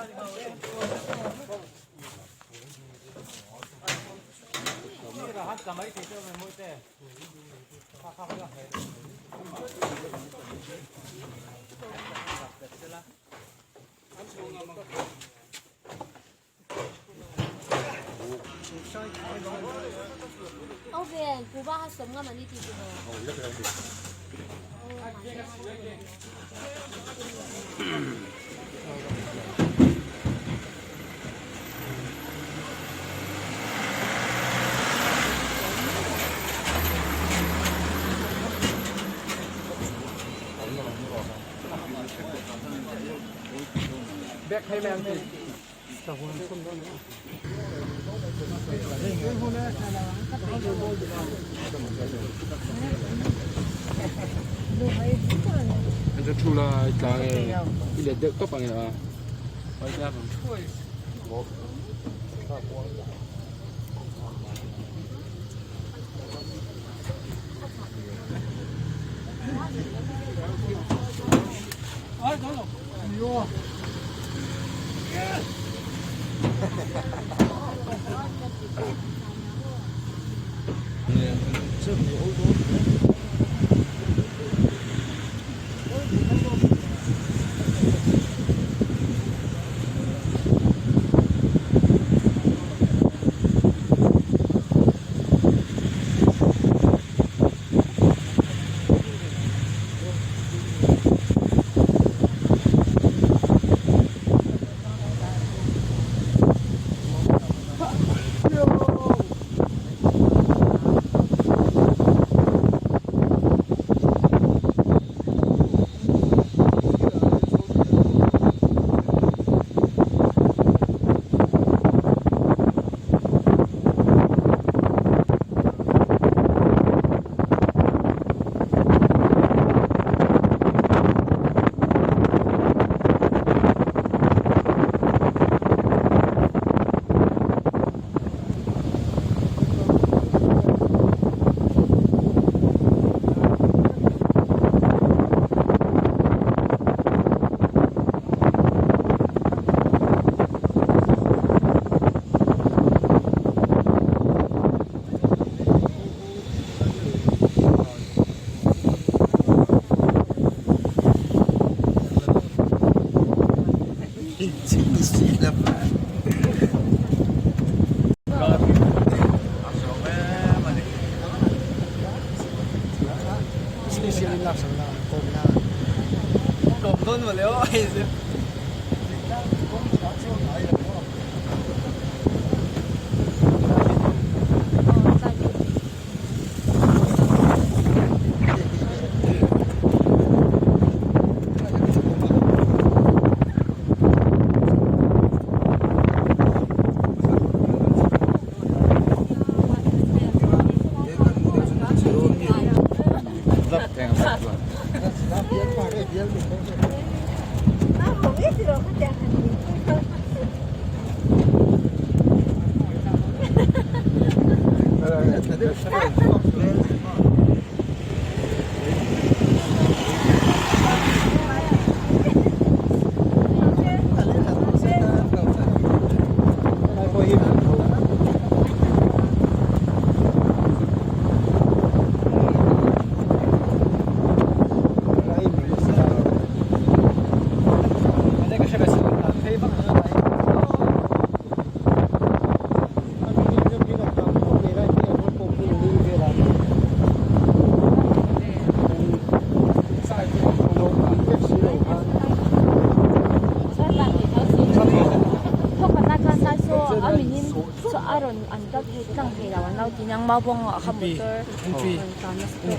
An chu thu la i tla nge i let deuh tawp ang e a.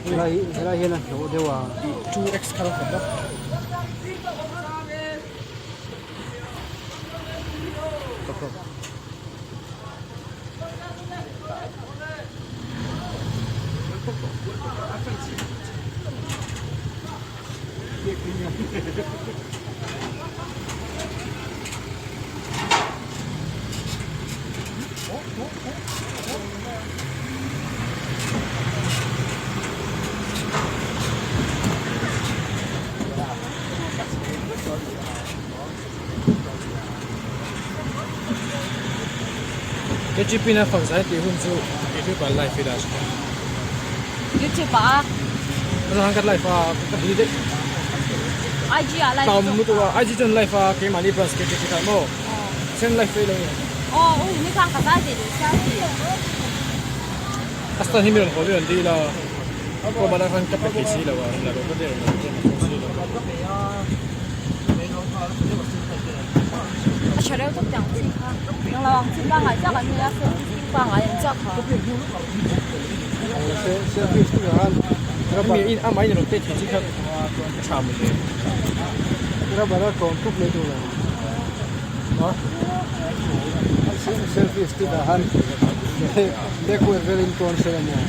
Helai hian a hnawh deuh a 2x kha KGP na fak zai tih hun chu YouTube ah live i dah thin. YouTube ah a. Ka zan ka live a ka delete daih. IG ah live Tlawm lutuk a IG chuan live a keimahni branch KGP kha maw. Sen live rei lo ni. Aw ui mi khan ka zai tih duh sia ti. A stan hi mi rawn haw mi rawn dil a. Aw mahna khan ka pe thei si lo a rawn la rawh ka ti rawn la rawh ka ti si lo. A tha reuh tawp tiang chi kha. Nang lo ang chi pangai chiah kan nia selfie stick pangai ang chiah kha. Selfie stick ah khan rubber in amah in rawn pek thei chi kha a tha maw le. Rubber a tawm tup leh tur lo. Selfie stick ah khan backward velin tawn sela maw.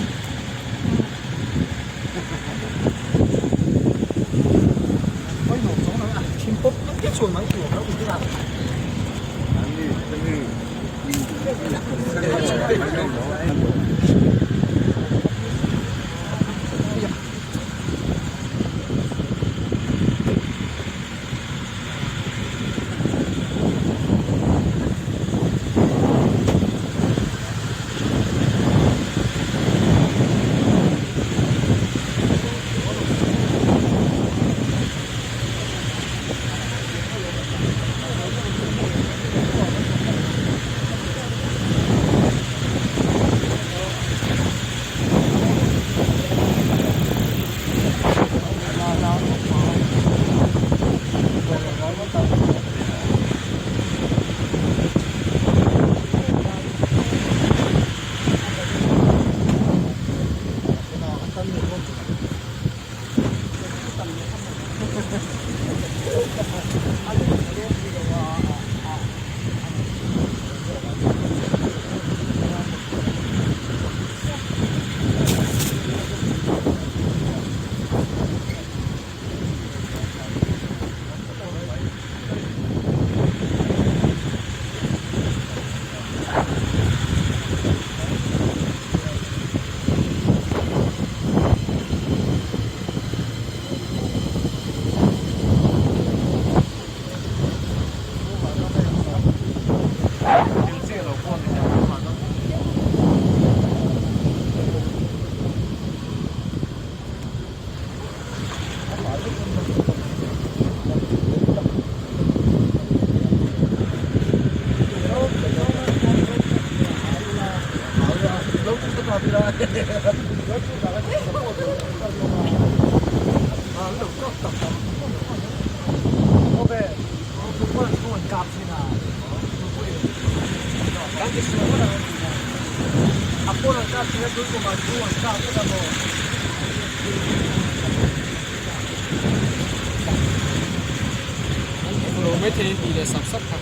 Lo mai thei in tih leh sap sap kha.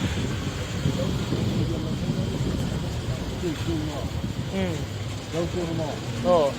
Aw.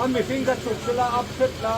A mihring kha chhuk sela up hret la.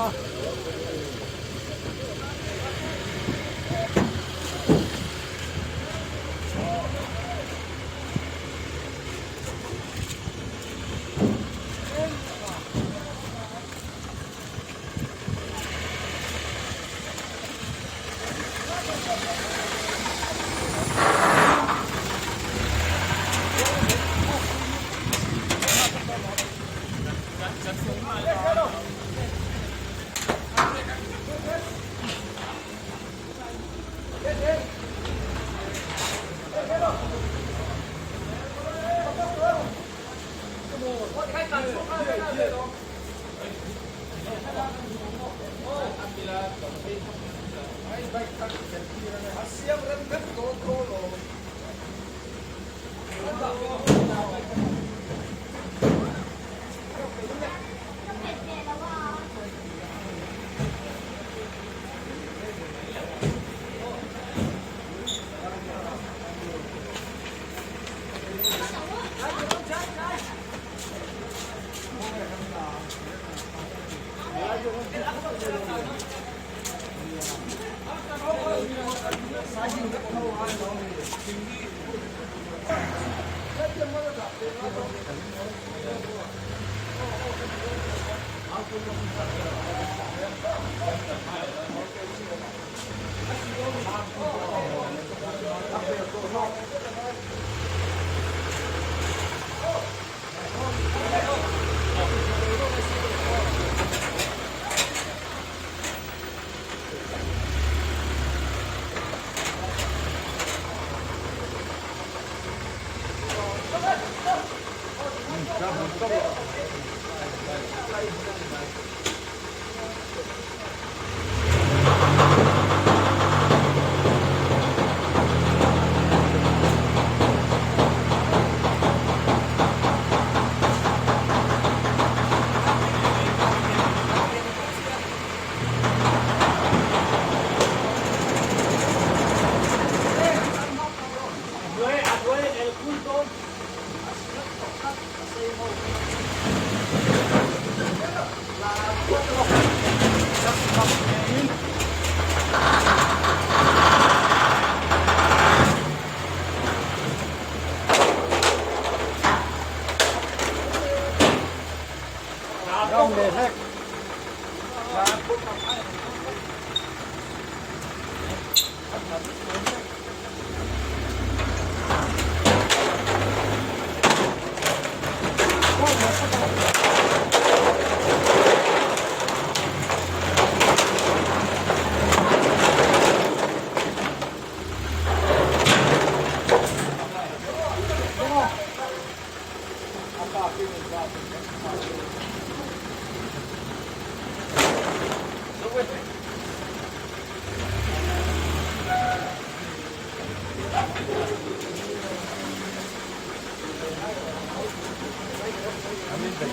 He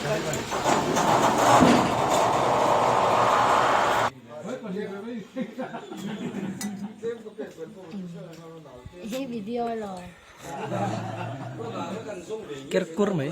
video lo. Ker kur mai.